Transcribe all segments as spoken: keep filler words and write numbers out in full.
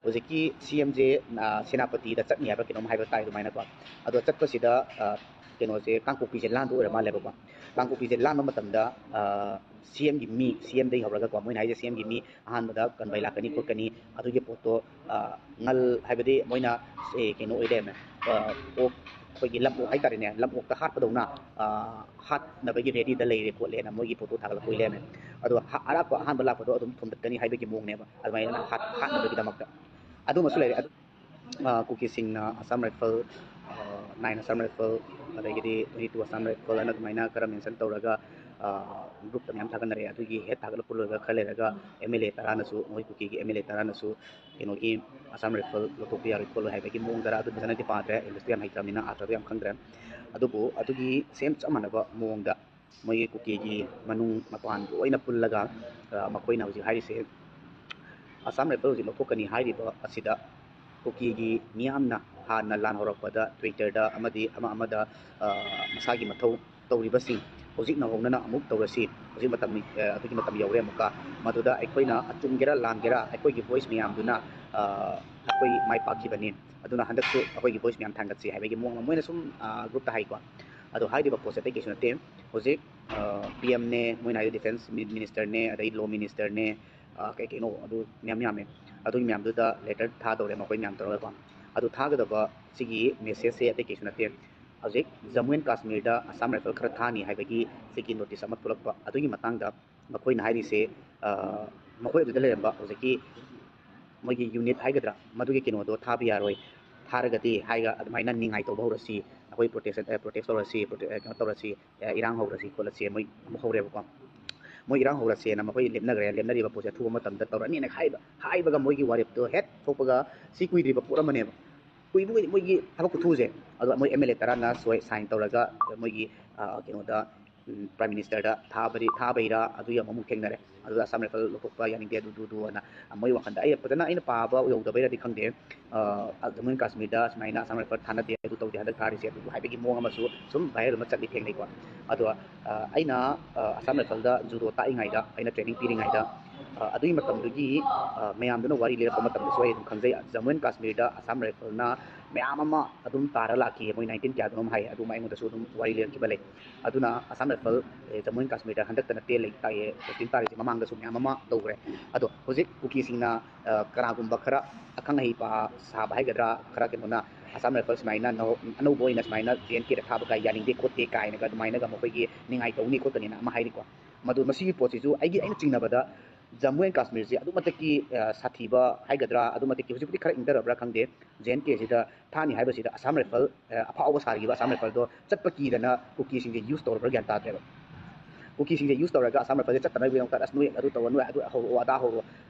ꯍꯧꯖꯤꯛꯀꯤ ꯁꯤ ꯑꯦꯝꯁꯦ ꯁꯦꯅꯥꯄꯇꯤꯗ ꯆꯠꯅꯤ ꯍꯥꯏꯕ ꯀꯩꯅꯣꯝ ꯍꯥꯏꯕ ꯇꯥꯏ ꯑꯗꯨꯃꯥꯏꯅꯀꯣ꯫ ꯑꯗꯣ ꯆꯠꯄꯁꯤꯗ ꯑ, ꯀꯩꯅꯣꯁꯦ ꯀꯥꯡꯄꯣꯛꯄꯤꯁꯦ ꯂꯥꯟꯗꯣꯏ ꯑꯣꯏꯔ ꯃꯥꯜꯂꯦꯕꯀꯣ꯫ ꯀꯥꯡꯄꯣꯛꯄꯤꯁꯦ ꯂꯥꯟꯕ ꯃꯇꯝꯗ ꯁꯤ ꯑꯦꯝꯒꯤ ꯃꯤ, ꯁꯤ ꯑꯦꯝꯗꯒꯤ ꯍꯧꯔꯒꯀꯣ, ꯃꯣꯏꯅ ꯍꯥꯏꯁꯦ ꯁꯤ ꯑꯦꯝꯒꯤ ꯃꯤ ꯑꯍꯥꯟꯕꯗ ꯀꯟꯚꯣꯏ ꯂꯥꯛꯀꯅꯤ ꯈꯣꯠꯀꯅꯤ, ꯑꯗꯨꯒꯤ ꯄꯣꯠꯇꯣ ꯑ, ꯉꯜ ꯍꯥꯏꯕꯗꯤ ꯃꯣꯏꯅ ꯑꯦ, ꯀꯩꯅꯣ ꯑꯣꯏ ꯂꯩꯔꯝꯃꯦ꯫ ꯑ, ꯑꯣꯛ, ꯑꯩꯈꯣꯏꯒꯤ ꯂꯝ ꯑꯣꯛ ꯍꯥꯏꯇꯥꯔꯦꯅꯦ, ꯂꯝ ꯑꯣꯛꯇ ꯍꯥꯠꯄꯗꯧꯅ ꯑ, ꯍꯥꯠꯅꯕꯒꯤ ꯔꯦꯗꯤꯗ ꯂꯩꯔꯦ ꯈꯣꯠꯂꯦꯅ ꯃꯣꯏꯒꯤ ꯄꯣꯠꯇꯣ ꯊꯥꯒꯠꯂꯛꯄ ꯑꯣꯏ ꯂꯩꯔꯝꯃꯦ꯫ ꯑꯗꯣ ꯍꯥ- ꯑꯔꯥꯛꯄ ꯑꯍꯥꯟꯕ ꯂꯥꯛꯄꯗꯣ ꯑꯗꯨꯝ ꯊꯣꯝꯗꯠꯀꯅꯤ ꯍꯥꯏꯕꯒꯤ ꯃꯑꯣꯡꯅꯦꯕ, ꯑꯗꯨꯃꯥꯏꯅ ꯍꯥꯠ- ꯍꯥꯠꯅꯕꯒꯤꯗꯃꯛꯇ꯫ ꯑꯗꯨꯃꯁꯨ ꯂꯩꯔꯦ꯫ ꯑꯗꯨ ꯑ, ꯀꯨꯀꯤꯁꯤꯡꯅ ꯑꯁꯥꯝ ꯔꯥꯏꯐꯜ, ꯑ, ꯅꯥꯏꯟ ꯑꯁꯥꯝ ꯔꯥꯏꯐꯜ, ꯑꯗꯒꯤꯗꯤ ꯇ꯭ꯋꯦꯟꯇꯤ ꯇꯨ ꯑꯁꯥꯝ ꯔꯥꯏꯐꯜ ꯑꯅ ꯑꯗꯨꯃꯥꯏꯅ ꯈꯔ ꯃꯦꯟꯁꯟ ꯇꯧꯔꯒ, ꯑ, ꯒ꯭ꯔꯨꯞꯇ ꯃꯌꯥꯝ ꯊꯥꯒꯠꯅꯔꯦ꯫ ꯑꯗꯨꯒꯤ ꯍꯦꯛ ꯊꯥꯒꯠꯂꯛꯄ ꯂꯣꯏꯕꯒ ꯈꯔ ꯂꯩꯔꯒ ꯑꯦꯝ ꯑꯦꯜ ꯑꯦ ꯇꯔꯥꯅꯁꯨ, ꯃꯣꯏ ꯀꯨꯀꯤꯒꯤ ꯑꯦꯝ ꯑꯦꯜ ꯑꯦ ꯇꯔꯥꯅꯁꯨ ꯀꯩꯅꯣꯒꯤ ꯑꯁꯥꯝ ꯔꯥꯏꯐꯜ ꯂꯧꯊꯣꯛꯄ ꯌꯥꯔꯣꯏ ꯈꯣꯠꯂꯣꯏ ꯍꯥꯏꯕꯒꯤ ꯃꯑꯣꯡꯗꯔ, ꯑꯗꯨ ꯐꯖꯅꯗꯤ ꯄꯥꯗ꯭ꯔꯦ, ꯏꯪꯂꯤꯁꯇꯣ ꯌꯥꯝ ꯍꯩꯇ꯭ꯔꯕꯅꯤꯅ ꯑꯥꯔꯊꯗꯣ ꯌꯥꯝ ꯈꯪꯗ꯭ꯔꯦ꯫ ꯑꯗꯨꯕꯨ ꯑꯗꯨꯒꯤ ꯁꯦꯝ ꯆꯞ ꯃꯥꯟꯅꯕ ꯃꯑꯣꯡꯗ ꯃꯣꯏꯒꯤ ꯀꯨꯀꯤꯒꯤ ꯃꯅꯨꯡ ꯃꯄꯥꯟ ꯂꯣꯏꯅ ꯄꯨꯜꯂꯒ, ꯑ, ꯃꯈꯣꯏꯅ ꯍꯧꯖꯤꯛ ꯍꯥꯏꯔꯤꯁꯦ ꯑꯁꯥꯝ ꯔꯥꯏꯐꯜ ꯍꯧꯖꯤꯛ ꯂꯧꯊꯣꯛꯀꯅꯤ ꯍꯥꯏꯔꯤꯕ ꯑꯁꯤꯗ ꯀꯨꯀꯤꯒꯤ ꯃꯤꯌꯥꯝꯅ ꯍꯥꯟꯅ ꯂꯥꯟ ꯍꯧꯔꯛꯄꯗ Twitter-ꯗ ꯑꯃꯗꯤ ꯑꯃ ꯑꯃꯗ, ꯑ, ꯃꯁꯥꯒꯤ ꯃꯊꯧ ꯇꯧꯔꯤꯕꯁꯤꯡ ꯍꯧꯖꯤꯛꯅ ꯍꯧꯅꯅ ꯑꯃꯨꯛ ꯇꯧꯔꯁꯤ, ꯍꯧꯖꯤꯛ ꯃꯇꯝ, ꯑ, ꯑꯗꯨꯒꯤ ꯃꯇꯝ ꯌꯧꯔꯦ ꯑꯃꯨꯛꯀ, ꯃꯗꯨꯗ ꯑꯩꯈꯣꯏꯅ ꯆꯨꯝꯒꯦꯔꯥ ꯂꯥꯟꯒꯦꯔꯥ ꯑꯩꯈꯣꯏꯒꯤ voice ꯃꯌꯥꯝꯗꯨꯅ, ꯑ, ꯑꯩꯈꯣꯏ ꯃꯥꯏ ꯄꯥꯛꯈꯤꯕꯅꯤ, ꯑꯗꯨꯅ ꯍꯟꯗꯛꯁꯨ ꯑꯩꯈꯣꯏꯒꯤ voice ꯃꯌꯥꯝ ꯊꯥꯡꯒꯠꯁꯤ ꯍꯥꯏꯕꯒꯤ ꯃꯑꯣꯡ ꯑꯃ ꯃꯣꯏꯅ ꯁꯨꯝ, ꯑ, group-ꯇ ꯍꯥꯏꯀꯣ꯫ ꯑꯗꯣ ꯍꯥꯏꯔꯤꯕ ꯄꯣꯠꯁꯦ ꯑꯇꯩ ꯀꯩꯁꯨ ꯅꯠꯇꯦ꯫ ꯍꯧꯖꯤꯛ, ꯑ, P M-ꯅꯦ, ꯃꯣꯏꯅ ꯍꯥꯏꯗꯤ defence minister-ꯅꯦ, ꯑꯗꯩ law minister-ꯅꯦ, ꯑ, ꯀꯩ ꯀꯩꯅꯣ ꯑꯗꯨ ꯃꯌꯥꯝ ꯌꯥꯝꯃꯦ꯫ ꯑꯗꯨꯒꯤ ꯃꯌꯥꯝꯗꯨꯗ letter ꯊꯥꯗꯧꯔꯦ ꯃꯈꯣꯏ ꯃꯌꯥꯝ ꯇꯧꯔꯒꯀꯣ꯫ ꯑꯗꯨ ꯊꯥꯒꯗꯕ ꯁꯤꯒꯤ message-ꯁꯦ ꯑꯇꯩ ꯀꯩꯁꯨ ꯅꯠꯇꯦ꯫ ꯍꯧꯖꯤꯛ ꯖꯝꯃꯨ ꯑꯦꯟ ꯀꯥꯁꯃꯤꯔꯗ ꯑꯁꯥꯝ ꯔꯥꯏꯐꯜ ꯈꯔ ꯊꯥꯅꯤ ꯍꯥꯏꯕꯒꯤ ꯁꯤꯒꯤ notice ꯑꯃ ꯊꯣꯛꯂꯛꯄ, ꯑꯗꯨꯒꯤ ꯃꯇꯥꯡꯗ ꯃꯈꯣꯏꯅ ꯍꯥꯏꯔꯤꯁꯦ, ꯑ, ꯃꯈꯣꯏ ꯑꯗꯨꯗ ꯂꯩꯔꯝꯕ ꯍꯧꯖꯤꯛꯀꯤ ꯃꯣꯏꯒꯤ unit ꯍꯥꯏꯒꯗ꯭ꯔꯥ, ꯃꯗꯨꯒꯤ ꯀꯩꯅꯣꯗꯣ ꯊꯥꯕ ꯌꯥꯔꯣꯏ, ꯊꯥꯔꯒꯗꯤ ꯍꯥꯏꯒ ꯑꯗꯨꯃꯥꯏꯅ ꯅꯤꯡꯉꯥꯏ ꯇꯧꯕ ꯍꯧꯔꯁꯤ, ꯑꯩꯈꯣꯏ protest, ꯑ, protest ꯇꯧꯔꯁꯤ, prote-, ꯑ, ꯀꯩꯅꯣ ꯇꯧꯔꯁꯤ, ꯑ, ꯏꯔꯥꯡ ꯍꯧꯔꯁꯤ ꯈꯣꯠꯂꯁꯤ, ꯃꯣꯏ ꯑꯃꯨꯛ ꯍꯧꯔꯦꯕꯀꯣ꯫ ꯃꯣꯏ ꯏꯔꯥꯡ ꯍꯧꯔꯁꯦꯅ ꯃꯈꯣꯏ ꯂꯦꯞꯅꯈ꯭ꯔꯦ, ꯂꯦꯞꯅꯔꯤꯕ ꯄꯣꯠꯁꯦ ꯑꯊꯨꯕ ꯃꯇꯝꯗ ꯇꯧꯔꯅꯤꯅ ꯍꯥꯏꯕ, ꯍꯥꯏꯕꯒ ꯃꯣꯏꯒꯤ ꯋꯥꯔꯦꯞꯇꯣ ꯍꯦꯛ ꯊꯣꯛꯄꯒ ꯁꯤ ꯀꯨꯏꯗ꯭ꯔꯤꯕ ꯄꯣꯠ ꯑꯃꯅꯦꯕ꯫ ꯀꯨꯏꯕ ꯀꯨꯏꯗꯦ ꯃꯣꯏꯒꯤ ꯊꯕꯛ ꯈꯨꯊꯨꯁꯦ꯫ ꯑꯗꯣ ꯃꯣꯏ M L A ꯇꯔꯥꯅ soy sign ꯇꯧꯔꯒ ꯃꯣꯏꯒꯤ, ꯑ, ꯀꯩꯅꯣꯗ, ꯎꯝ, Prime Minister-ꯗ ꯊꯥꯕꯗꯤ, ꯊꯥꯕꯩꯔꯥ ꯑꯗꯨ ꯌꯥꯝ ꯑꯃꯨꯛ ꯊꯦꯡꯅꯔꯦ꯫ ꯑꯗꯨꯗ ꯑꯁꯥꯝ ꯔꯥꯏꯐꯜ ꯂꯧꯊꯣꯛꯄ ꯌꯥꯅꯤꯡꯗꯦ, ꯑꯗꯨ, ꯑꯗꯨ, ꯑꯗꯨ ꯑꯅ ꯃꯣꯏ ꯋꯥꯈꯜꯗ ꯑꯩ ꯐꯖꯅ ꯑꯩꯅ ꯄꯥꯕ ꯌꯧꯗꯕꯩꯔꯗꯤ ꯈꯪꯗꯦ꯫ ꯑ, ꯖꯝꯃꯨ ꯑꯦꯟ ꯀꯥꯁꯃꯤꯔꯗ ꯁꯨꯃꯥꯏꯅ ꯑꯁꯥꯝ ꯔꯥꯏꯐꯜ ꯊꯥꯅꯗꯦ, ꯑꯗꯨ ꯇꯧꯗꯦ, ꯍꯟꯗꯛ ꯊꯥꯔꯤꯁꯦ ꯑꯗꯨ ꯍꯥꯏꯕꯒꯤ ꯃꯑꯣꯡ ꯑꯃꯁꯨ ꯁꯨꯝ viral ꯑꯃ ꯆꯠꯂꯤ ꯊꯦꯡꯅꯩꯀꯣ꯫ ꯑꯗꯣ, ꯑ, ꯑꯩꯅ, ꯑ, ꯑꯁꯥꯝ ꯔꯥꯏꯐꯜꯗ ꯖꯨꯗꯣ ꯇꯥꯛꯏꯉꯩꯗ, ꯑꯩꯅ training ꯄꯤꯔꯤꯉꯩꯗ, ꯑ, ꯑꯗꯨꯒꯤ ꯃꯇꯝꯗꯨꯒꯤ, ꯑ, ꯃꯌꯥꯝꯗꯨꯅ ꯋꯥꯔꯤ ꯂꯤꯔꯛꯄ ꯃꯇꯝꯗꯁꯨ ꯑꯩ ꯑꯗꯨꯝ ꯈꯪꯖꯩ, ꯖꯝꯃꯨ ꯑꯦꯟ ꯀꯥꯁꯃꯤꯔꯗ ꯑꯁꯥꯝ ꯔꯥꯏꯐꯜꯅ ꯃꯌꯥꯝ ꯑꯃ ꯑꯗꯨꯝ ꯇꯥꯔ ꯂꯥꯛꯈꯤ, ꯃꯣꯏ ꯅꯥꯏꯟꯇꯤꯟ ꯀꯌꯥꯗꯅꯣꯝ ꯍꯥꯏ, ꯑꯗꯨꯝ ꯑꯩꯉꯣꯟꯗꯁꯨ ꯑꯗꯨꯝ ꯋꯥꯔꯤ ꯂꯤꯔꯛꯈꯤꯕ ꯂꯩ꯫ ꯑꯗꯨꯅ ꯑꯁꯥꯝ ꯔꯥꯏꯐꯜ, ꯑꯦ, ꯖꯝꯃꯨ ꯑꯦꯟ ꯀꯥꯁꯃꯤꯔꯗ ꯍꯟꯗꯛꯇ ꯅꯠꯇꯦ ꯂꯩ ꯇꯥꯏꯌꯦ, ꯄꯣꯁꯇꯤꯡ ꯇꯥꯔꯤꯁꯦ, ꯃꯃꯥꯡꯗꯁꯨ ꯃꯌꯥꯝ ꯑꯃ ꯇꯧꯈ꯭ꯔꯦ꯫ ꯑꯗꯣ ꯍꯧꯖꯤꯛ ꯀꯨꯀꯤꯁꯤꯡꯅ, ꯑ, ꯀꯅꯥꯒꯨꯝꯕ ꯈꯔ ꯑꯈꯪ ꯑꯍꯩ ꯄꯥ ꯁꯥꯕ ꯍꯥꯏꯒꯗ꯭ꯔꯥ, ꯈꯔ ꯀꯩꯅꯣꯅ ꯑꯁꯥꯝ ꯔꯥꯏꯐꯜ ꯁꯨꯃꯥꯏꯅ ꯅꯧ-, ꯑꯅꯧꯕ ꯑꯣꯏꯅ ꯁꯨꯃꯥꯏꯅ ꯖꯦ ꯑꯦꯟ ꯀꯦꯗ ꯊꯥꯕꯒ ꯌꯥꯅꯤꯡꯗꯦ ꯈꯣꯠꯇꯦ ꯀꯥꯏꯅꯒ ꯑꯗꯨꯃꯥꯏꯅꯒ ꯃꯈꯣꯏꯒꯤ ꯅꯤꯡꯉꯥꯏ ꯇꯧꯅꯤ ꯈꯣꯠꯀꯅꯤꯅ ꯑꯃ ꯍꯥꯏꯔꯤꯀꯣ꯫ ꯃꯗꯨ, ꯃꯁꯤꯒꯤ ꯄꯣꯠꯁꯤꯁꯨ ꯑꯩꯒꯤ, ꯑꯩꯅ ꯆꯤꯡꯅꯕꯗ ꯖꯝꯃꯨ ꯑꯦꯟ ꯀꯥꯁꯃꯤꯔꯁꯤ ꯑꯗꯨꯛ ꯃꯇꯤꯛꯀꯤ, ꯑ, ꯁꯥꯊꯤꯕ ꯍꯥꯏꯒꯗ꯭ꯔꯥ, ꯑꯗꯨꯛ ꯃꯇꯤꯛꯀꯤ ꯍꯧꯖꯤꯛꯄꯨꯗꯤ ꯈꯔ ꯏꯪꯊꯔꯕ꯭ꯔꯥ ꯈꯪꯗꯦ, ꯖꯦ ꯑꯦꯟ ꯀꯦꯁꯤꯗ ꯊꯥꯅꯤ ꯍꯥꯏꯕꯁꯤꯗ ꯑꯁꯥꯝ ꯔꯥꯏꯐꯜ, ꯑ, ꯑꯐꯥꯎꯕ ꯁꯥꯔꯤꯕ ꯑꯁꯥꯝ ꯔꯥꯏꯐꯜꯗꯣ ꯆꯠꯄ ꯀꯤꯗꯅ ꯀꯨꯀꯤꯁꯤꯡꯁꯦ ꯌꯨꯁ ꯇꯧꯔꯕ꯭ꯔꯥ ꯒ꯭ꯌꯥꯟ ꯇꯥꯗ꯭ꯔꯦꯕ꯫ ꯀꯨꯀꯤꯁꯤꯡꯁꯦ ꯌꯨꯁ ꯇꯧꯔꯒ ꯑꯁꯥꯝ ꯔꯥꯏꯐꯜꯁꯦ ꯆꯠꯇꯅꯕꯒꯤꯗꯃꯛꯇ, "ꯑꯁ, ꯅꯣꯏ ꯑꯗꯨ ꯇꯧꯔꯣ, ꯅꯣꯏ ꯑꯗꯨ ꯍꯧꯔꯛꯑꯣ, ꯑꯗꯥ ꯍꯧꯔꯣ"꯫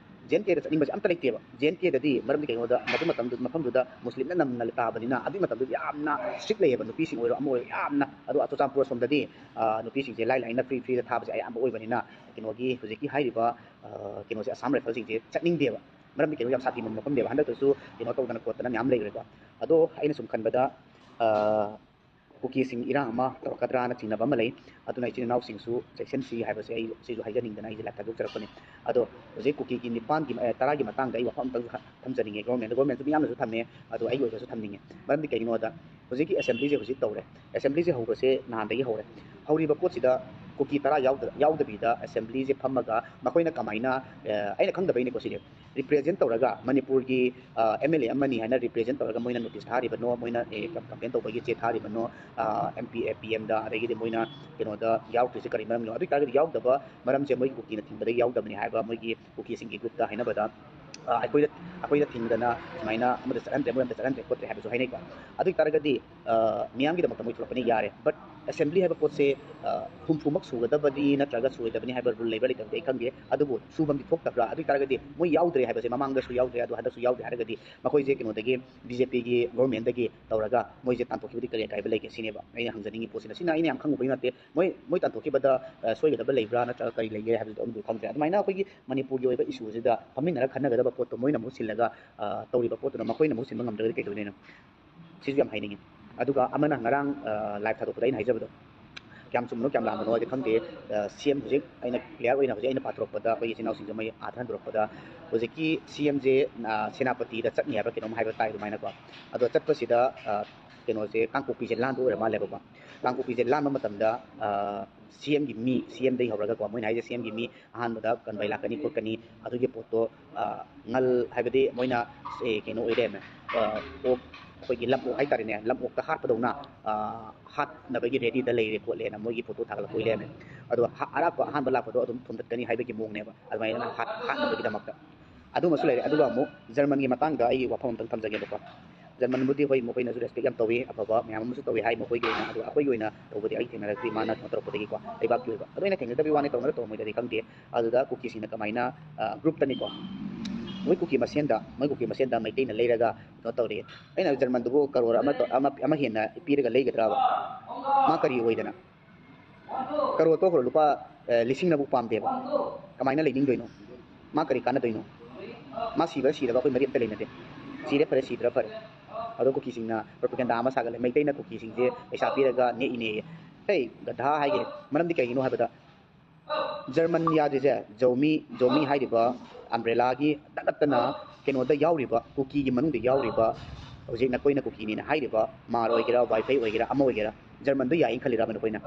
ꯖꯦ ꯑꯦꯟ ꯀꯦꯗ ꯆꯠꯅꯤꯡꯕꯁꯦ ꯑꯝꯇ ꯂꯩꯇꯦꯕ꯫ ꯖꯦ ꯑꯦꯟ ꯀꯦꯗꯗꯤ ꯃꯔꯝꯗꯤ ꯀꯩꯒꯤꯅꯣꯗ, ꯃꯗꯨ ꯃꯇꯝꯗꯨ ꯃꯐꯝꯗꯨꯗ ꯃꯨꯁꯂꯤꯝꯅ ꯅꯝꯅ ꯇꯥꯕꯅꯤꯅ, ꯑꯗꯨꯒꯤ ꯃꯇꯝꯗꯨꯗ ꯌꯥꯝꯅ ꯏꯁꯇ꯭ꯔꯤꯛ ꯂꯩꯌꯦꯕ, ꯅꯨꯄꯤꯁꯤꯡ ꯑꯣꯏꯔꯣ ꯑꯃ ꯑꯣꯏꯔꯣ ꯌꯥꯝꯅ꯫ ꯑꯗꯣ ꯆꯨꯔꯆꯥꯟꯄꯨꯔ ꯑꯁꯣꯝꯗꯗꯤ, ꯑ, ꯅꯨꯄꯤꯁꯤꯡꯁꯦ ꯂꯥꯏ ꯂꯥꯏꯅ ꯐ꯭ꯔꯤ ꯐ꯭ꯔꯤꯗ ꯊꯥꯕꯁꯦ ꯑꯌꯥꯝꯕ ꯑꯣꯏꯕꯅꯤꯅ, ꯀꯩꯅꯣꯒꯤ ꯍꯧꯖꯤꯛꯀꯤ ꯍꯥꯏꯔꯤꯕ, ꯑ, ꯀꯩꯅꯣꯁꯦ, ꯑꯁꯥꯝ ꯔꯥꯏꯐꯜꯁꯤꯡꯁꯦ ꯆꯠꯅꯤꯡꯗꯦꯕ꯫ ꯃꯔꯝꯗꯤ ꯀꯩꯅꯣ, ꯌꯥꯝ ꯁꯥꯊꯤꯕ ꯃꯐꯝꯅꯦꯕ꯫ ꯍꯟꯗꯛꯇꯁꯨ ꯀꯩꯅꯣ ꯇꯧꯗꯅ ꯈꯣꯠꯇꯅ ꯃꯌꯥꯝ ꯂꯩꯈ꯭ꯔꯦꯀꯣ꯫ ꯑꯗꯣ ꯑꯩꯅ ꯁꯨꯝ ꯈꯟꯕꯗ, ꯑ, ꯀꯨꯀꯤꯁꯤꯡ ꯏꯔꯥꯡ ꯑꯃ ꯇꯧꯔꯛꯀꯗ꯭ꯔꯥꯅ ꯆꯤꯡꯅꯕ ꯑꯃ ꯂꯩ꯫ ꯑꯗꯨꯅ ꯏꯆꯤꯟ ꯏꯅꯥꯎꯁꯤꯡꯁꯨ ꯆꯦꯛꯁꯤꯟꯁꯤ ꯍꯥꯏꯕꯁꯦ ꯑꯩ ꯁꯤꯁꯨ ꯍꯥꯏꯖꯅꯤꯡꯗꯅ ꯑꯩꯁꯦ ꯂꯥꯏꯞ ꯊꯥꯗꯣꯛꯆꯔꯛꯄꯅꯤ꯫ ꯑꯗꯣ ꯍꯧꯖꯤꯛ ꯀꯨꯀꯤꯒꯤ ꯅꯤꯄꯥꯟꯒꯤ, ꯑ, ꯇꯔꯥꯒꯤ ꯃꯇꯥꯡꯗ ꯑꯩ ꯋꯥꯐꯝ ꯑꯝꯇꯪ ꯊꯝꯖꯅꯤꯡꯉꯦ꯫ ꯒꯣꯔꯃꯦꯟꯗ, ꯒꯣꯔꯃꯦꯟꯁꯨ ꯃꯤꯌꯥꯝꯅꯁꯨ ꯊꯝꯃꯦ, ꯑꯗꯣ ꯑꯩꯒꯤ ꯑꯣꯏꯕꯁꯨ ꯊꯝꯅꯤꯡꯉꯦ꯫ ꯃꯔꯝꯗꯤ ꯀꯩꯒꯤꯅꯣꯗ ꯍꯧꯖꯤꯛꯀꯤ ꯑꯦꯁꯦꯝꯕ꯭ꯂꯤꯁꯦ ꯍꯧꯖꯤꯛ ꯇꯧꯔꯦ꯫ ꯑꯦꯁꯦꯝꯕ꯭ꯂꯤꯁꯦ ꯍꯧꯕꯁꯦ ꯅꯍꯥꯟꯗꯒꯤ ꯍꯧꯔꯦ꯫ ꯍꯧꯔꯤꯕ ꯄꯣꯠꯁꯤꯗ ꯀꯨꯀꯤ ꯇꯔꯥ ꯌꯥꯎꯗ-, ꯌꯥꯎꯗꯕꯤꯗ ꯑꯦꯁꯦꯝꯕ꯭ꯂꯤꯁꯦ ꯐꯝꯃꯒ ꯃꯈꯣꯏꯅ ꯀꯃꯥꯏꯅ, ꯑ, ꯑꯩꯅ ꯈꯪꯗꯕꯩꯅꯦꯀꯣ ꯁꯤꯁꯦ, ꯔꯤꯄ꯭ꯔꯦꯖꯦꯟ ꯇꯧꯔꯒ ꯃꯅꯤꯄꯨꯔꯒꯤ, ꯑ, ꯑꯦꯝ ꯑꯦꯜ ꯑꯦ ꯑꯃꯅꯤ ꯍꯥꯏꯅ ꯔꯤꯄ꯭ꯔꯦꯖꯦꯟ ꯇꯧꯔꯒ ꯃꯣꯏꯅ ꯅꯣꯇꯤꯁ ꯊꯥꯔꯤꯕꯅꯣ, ꯃꯣꯏꯅ, ꯑꯦ, ꯀꯝ-, ꯀꯝꯄ꯭ꯂꯦꯟ ꯇꯧꯕꯒꯤ ꯆꯦ ꯊꯥꯔꯤꯕꯅꯣ, ꯑ, ꯑꯦꯝ ꯄꯤ, ꯑꯦ, ꯄꯤ ꯑꯦꯝꯗ, ꯑꯗꯒꯤꯗꯤ ꯃꯣꯏꯅ ꯀꯩꯅꯣꯗ ꯌꯥꯎꯗ꯭ꯔꯤꯁꯦ ꯀꯔꯤ ꯃꯔꯝꯒꯤꯅꯣ? ꯑꯗꯨ ꯑꯣꯏꯇꯥꯔꯒꯗꯤ ꯌꯥꯎꯗꯕ ꯃꯔꯝꯁꯦ ꯃꯣꯏꯒꯤ ꯀꯨꯀꯤꯅ ꯊꯤꯡꯕꯗꯒꯤ ꯌꯥꯎꯗꯕꯅꯤ ꯍꯥꯏꯕ ꯃꯣꯏꯒꯤ ꯀꯨꯀꯤꯁꯤꯡꯒꯤ ꯒ꯭ꯔꯨꯞꯇ ꯍꯥꯏꯅꯕꯗ, ꯑ, ꯑꯩꯈꯣꯏꯗ, ꯑꯩꯈꯣꯏꯗ ꯊꯤꯡꯗꯅ ꯁꯨꯃꯥꯏꯅ ꯑꯃꯗ ꯆꯠꯍꯟꯗ꯭ꯔꯦ, ꯃꯣꯏ ꯑꯝꯇ ꯆꯠꯍꯟꯗ꯭ꯔꯦ ꯈꯣꯠꯇ꯭ꯔꯦ ꯍꯥꯏꯕꯁꯨ ꯍꯥꯏꯅꯩꯀꯣ꯫ ꯑꯗꯨ ꯑꯣꯏꯇꯥꯔꯒꯗꯤ, ꯑ, ꯃꯤꯌꯥꯝꯒꯤꯗꯃꯛꯇ ꯃꯣꯏ ꯊꯣꯛꯂꯛꯄꯅꯤ ꯌꯥꯔꯦ꯫ But ꯑꯦꯁꯦꯝꯕ꯭ꯂꯤ ꯍꯥꯏꯕ ꯄꯣꯠꯁꯦ, ꯑ, ꯍꯨꯝꯐꯨꯃꯛ ꯁꯨꯒꯗꯕꯅꯤ ꯅꯠꯇ꯭ꯔꯒ ꯁꯨꯔꯣꯏꯗꯕꯅꯤ ꯍꯥꯏꯕ ꯔꯨꯜ ꯂꯩꯕ꯭ꯔꯥ ꯂꯩꯇꯕꯗꯤ ꯑꯩ ꯈꯪꯗꯦ꯫ ꯑꯗꯨꯕꯨ ꯁꯨꯐꯝꯗꯤ ꯊꯣꯛꯇꯕ꯭ꯔꯥ? ꯑꯗꯨ ꯑꯣꯏꯇꯥꯔꯒꯗꯤ ꯃꯣꯏ ꯌꯥꯎꯗ꯭ꯔꯦ ꯍꯥꯏꯕꯁꯦ, ꯃꯃꯥꯡꯗꯁꯨ ꯌꯥꯎꯗ꯭ꯔꯦ, ꯑꯗꯣ ꯍꯟꯗꯛꯁꯨ ꯌꯥꯎꯗ꯭ꯔꯦ ꯍꯥꯏꯔꯒꯗꯤ ꯃꯈꯣꯏꯁꯦ ꯀꯩꯅꯣꯗꯒꯤ, ꯕꯤ ꯖꯦ ꯄꯤꯒꯤ ꯒꯣꯔꯃꯦꯟꯗꯒꯤ ꯇꯧꯔꯒ ꯃꯣꯏꯁꯦ ꯇꯥꯟꯊꯣꯛꯈꯤꯕꯗꯤ ꯀꯔꯤ ꯑꯀꯥꯏꯕ ꯂꯩꯒꯦ ꯁꯤꯅꯦꯕ ꯑꯩꯅ ꯍꯪꯖꯅꯤꯡꯉꯤ ꯄꯣꯠꯁꯤꯅ꯫ ꯁꯤꯅ ꯑꯩꯅ ꯌꯥꯝ ꯈꯪꯉꯨꯕꯩ ꯅꯠꯇꯦ꯫ ꯃꯣꯏ, ꯃꯣꯏ ꯇꯥꯟꯊꯣꯛꯈꯤꯕꯗ, ꯑ, ꯁꯣꯏꯒꯗꯕ ꯂꯩꯕ꯭ꯔꯥ ꯅꯠꯇ꯭ꯔꯒ ꯀꯔꯤ ꯂꯩꯒꯦ ꯍꯥꯏꯕꯗꯨꯗꯤ ꯑꯗꯨꯝꯗꯤ ꯈꯪꯗ꯭ꯔꯦ꯫ ꯑꯗꯨꯃꯥꯏꯅ ꯑꯩꯈꯣꯏꯒꯤ ꯃꯅꯤꯄꯨꯔꯒꯤ ꯑꯣꯏꯕ ꯏꯁꯨꯁꯤꯗ ꯐꯝꯃꯤꯟꯅꯔꯒ ꯈꯟꯅꯒꯗꯕ ꯄꯣꯠꯇꯣ ꯃꯣꯏꯅ ꯑꯃꯨꯛ ꯁꯤꯜꯂꯒ, ꯑ, ꯇꯧꯔꯤꯕ ꯄꯣꯠꯇꯨꯅ ꯃꯈꯣꯏꯅ ꯑꯃꯨꯛ ꯁꯤꯟꯕ ꯉꯝꯗ꯭ꯔꯒꯗꯤ ꯀꯩꯗꯧꯗꯣꯏꯅꯣ? ꯁꯤꯁꯨ ꯌꯥꯝ ꯍꯥꯏꯅꯤꯡꯉꯤ꯫ ꯑꯗꯨꯒ ꯑꯃꯅ ꯉꯔꯥꯡ, ꯑ, ꯂꯥꯏꯚ ꯊꯥꯗꯣꯛꯄꯗ ꯑꯩꯅ ꯍꯥꯏꯖꯕꯗꯣ, ꯀꯌꯥꯝ ꯆꯨꯝꯕꯅꯣ ꯀꯌꯥꯝ ꯂꯥꯟꯕꯅꯣ ꯍꯥꯏꯗꯤ ꯈꯪꯗꯦ꯫ ꯁꯤ ꯑꯦꯝ ꯍꯧꯖꯤꯛ ꯑꯩꯅ ꯀ꯭ꯂꯤꯌꯥꯔ ꯑꯣꯏꯅ ꯍꯧꯖꯤꯛ ꯑꯩꯅ ꯄꯥꯊꯣꯔꯛꯄꯗ, ꯑꯩꯈꯣꯏꯒꯤ ꯏꯆꯤꯟ ꯏꯅꯥꯎꯁꯤꯡꯁꯦ ꯃꯣꯏ ꯑꯥꯗ ꯍꯟꯗꯣꯔꯛꯄꯗ, ꯍꯧꯖꯤꯛꯀꯤ ꯁꯤ ꯑꯦꯝꯁꯦ ꯁꯦꯅꯥꯄꯇꯤꯗ ꯆꯠꯅꯤ ꯍꯥꯏꯕ꯭ꯔꯥ ꯀꯩꯅꯣꯝ ꯍꯥꯏꯕ ꯇꯥꯏ ꯑꯗꯨꯃꯥꯏꯅꯀꯣ꯫ ꯑꯗꯣ ꯆꯠꯄꯁꯤꯗ ꯀꯩꯅꯣꯁꯦ, ꯀꯥꯡꯄꯣꯛꯄꯤꯁꯦ ꯂꯥꯟꯕ ꯑꯣꯏꯔ ꯃꯥꯜꯂꯦꯕꯀꯣ꯫ ꯀꯥꯡꯄꯣꯛꯄꯤꯁꯦ ꯂꯥꯟꯕ ꯃꯇꯝꯗ ꯁꯤ ꯑꯦꯝꯒꯤ ꯃꯤ, ꯁꯤ ꯑꯦꯝꯗꯒꯤ ꯍꯧꯔꯒꯀꯣ, ꯃꯣꯏꯅ ꯍꯥꯏꯁꯦ ꯁꯤ ꯑꯦꯝꯒꯤ ꯃꯤ ꯑꯍꯥꯟꯕꯗ ꯀꯟꯚꯣꯏ ꯂꯥꯛꯀꯅꯤ ꯈꯣꯠꯀꯅꯤ, ꯑꯗꯨꯒꯤ ꯄꯣꯠꯇꯣ ꯉꯜ ꯍꯥꯏꯕꯗꯤ ꯃꯣꯏꯅ ꯀꯩꯅꯣ ꯑꯣꯏ ꯂꯩꯔꯝꯃꯦ, ꯑꯣꯛ, ꯑꯩꯈꯣꯏꯒꯤ ꯂꯝ ꯑꯣꯛ ꯍꯥꯏꯇꯥꯔꯦꯅꯦ, ꯂꯝ ꯑꯣꯛꯇ ꯍꯥꯠꯄꯗꯧꯅ ꯍꯥꯠꯅꯕꯒꯤ ꯔꯦꯗꯤꯗ ꯂꯩꯔꯦ ꯈꯣꯠꯂꯦꯅ ꯃꯣꯏꯒꯤ ꯐꯣꯇꯣ ꯊꯥꯒꯠꯂꯛꯄ ꯑꯣꯏ ꯂꯩꯔꯝꯃꯦ꯫ ꯑꯗꯣ ꯑꯔꯥꯛꯄ ꯑꯍꯥꯟꯕ ꯂꯥꯛꯄꯗꯣ ꯑꯗꯨꯝ ꯊꯣꯝꯗꯠꯀꯅꯤ ꯍꯥꯏꯕꯒꯤ ꯃꯑꯣꯡꯅꯦꯕ, ꯑꯗꯨꯃꯥꯏꯅ ꯍꯥꯠꯅꯕꯒꯤꯗꯃꯛꯇ꯫ ꯑꯗꯨꯃꯁꯨ ꯂꯩꯔꯦ꯫ ꯑꯗꯨꯒ ꯑꯃꯨꯛ ꯖꯔꯃꯟꯒꯤ ꯃꯇꯥꯡꯗ ꯑꯩ ꯋꯥꯐꯝ ꯑꯝꯇꯪ ꯊꯝꯖꯒꯦꯕꯀꯣ꯫ ꯖꯔꯃꯟꯕꯨꯗꯤ ꯍꯣꯏ, ꯃꯈꯣꯏꯅꯁꯨ ꯔꯦꯁꯄꯦꯛ ꯌꯥꯝ ꯇꯧꯏ, ꯑꯐꯕ ꯃꯌꯥꯝ ꯑꯃꯁꯨ ꯇꯧꯏ ꯍꯥꯏ ꯃꯈꯣꯏꯒꯤ ꯑꯣꯏꯅ, ꯑꯗꯨꯒ ꯑꯩꯈꯣꯏꯒꯤ ꯑꯣꯏꯅ ꯇꯧꯕꯗꯤ ꯑꯩ ꯊꯦꯡꯅꯔꯛꯇ꯭ꯔꯤ, ꯃꯥꯅ ꯀꯩꯅꯣ ꯇꯧꯔꯛꯄꯗꯒꯤꯀꯣ, ꯂꯩꯕꯥꯛꯀꯤ ꯑꯣꯏꯕ꯫ ꯑꯗꯨ ꯑꯩꯅ ꯊꯦꯡꯅꯗꯕꯒꯤ ꯋꯥꯅꯤ, ꯇꯧꯅꯔ ꯇꯧꯔꯝꯃꯣꯏꯗꯗꯤ ꯈꯪꯗꯦ꯫ ꯑꯗꯨꯗ ꯀꯨꯀꯤꯁꯤꯡꯅ ꯀꯃꯥꯏꯅ ꯒ꯭ꯔꯨꯞꯇꯅꯤꯀꯣ, ꯃꯣꯏ ꯀꯨꯀꯤ ꯃꯁꯦꯟꯗ, ꯃꯣꯏ ꯀꯨꯀꯤ ꯃꯁꯦꯟꯗ ꯃꯩꯇꯩꯅ ꯂꯩꯔꯒ ꯀꯩꯅꯣ ꯇꯧꯔꯤ꯫ ꯑꯩꯅ ꯖꯔꯃꯟꯗꯨꯕꯨ ꯀꯔꯣꯔ ꯑꯃ, ꯑꯃ, ꯑꯃ ꯍꯦꯟꯅ ꯄꯤꯔꯒ ꯂꯩꯒꯗ꯭ꯔꯕ? ꯃꯥ ꯀꯔꯤ ꯑꯣꯏꯗꯅ? ꯀꯔꯣꯔ ꯇꯣꯛꯈ꯭ꯔꯣ, ꯂꯨꯄꯥ ꯂꯤꯁꯤꯡꯅꯕꯨ ꯄꯥꯝꯗꯦꯕ꯫ ꯀꯃꯥꯏꯅ ꯂꯩꯅꯤꯡꯗꯣꯏꯅꯣ? ꯃꯥ ꯀꯔꯤ ꯀꯥꯟꯅꯗꯣꯏꯅꯣ? ꯃꯥ ꯁꯤꯕ꯭ꯔꯥ ꯁꯤꯗꯕ ꯑꯩꯈꯣꯏ ꯃꯔꯤ ꯑꯝꯇ ꯂꯩꯅꯗꯦ꯫ ꯁꯤꯔꯦ ꯐꯔꯦ, ꯁꯤꯗ꯭ꯔꯥ ꯐꯔꯦ꯫ ꯑꯗꯣ ꯀꯨꯀꯤꯁꯤꯡꯅ ꯄ꯭ꯔꯣꯄꯒꯦꯟꯗꯥ ꯑꯃ ꯁꯥꯒꯠꯂꯦ, ꯃꯩꯇꯩꯅ ꯀꯨꯀꯤꯁꯤꯡꯁꯦ ꯄꯩꯁꯥ ꯄꯤꯔꯒ ꯅꯦꯛꯏꯅꯦꯌꯦ꯫ ꯍꯦ, ꯒꯙꯥ ꯍꯥꯏꯒꯦ꯫ ꯃꯔꯝꯗꯤ ꯀꯩꯒꯤꯅꯣ ꯍꯥꯏꯕꯗ, ꯖꯔꯃꯟ ꯌꯥꯗ꯭ꯔꯤꯁꯦ, ꯖꯧꯃꯤ, ꯖꯧꯃꯤ ꯍꯥꯏꯔꯤꯕ ꯑꯝꯕ꯭ꯔꯦꯂꯥꯒꯤ ꯅꯠꯇꯅ ꯀꯩꯅꯣꯗ ꯌꯥꯎꯔꯤꯕ, ꯀꯨꯀꯤꯒꯤ ꯃꯅꯨꯡꯗ ꯌꯥꯎꯔꯤꯕ, ꯍꯧꯖꯤꯛ ꯅꯈꯣꯏꯅ ꯀꯨꯀꯤꯅꯤꯅ ꯍꯥꯏꯔꯤꯕ ꯃꯥꯔ ꯑꯣꯏꯒꯦꯔꯥ, ꯋꯥꯏꯐꯩ ꯑꯣꯏꯒꯦꯔꯥ, ꯑꯃ ꯑꯣꯏꯒꯦꯔꯥ, ꯖꯔꯃꯟꯗꯣ ꯌꯥꯏꯌꯦꯅ ꯈꯜꯂꯤꯔꯕ ꯅꯈꯣꯏꯅ?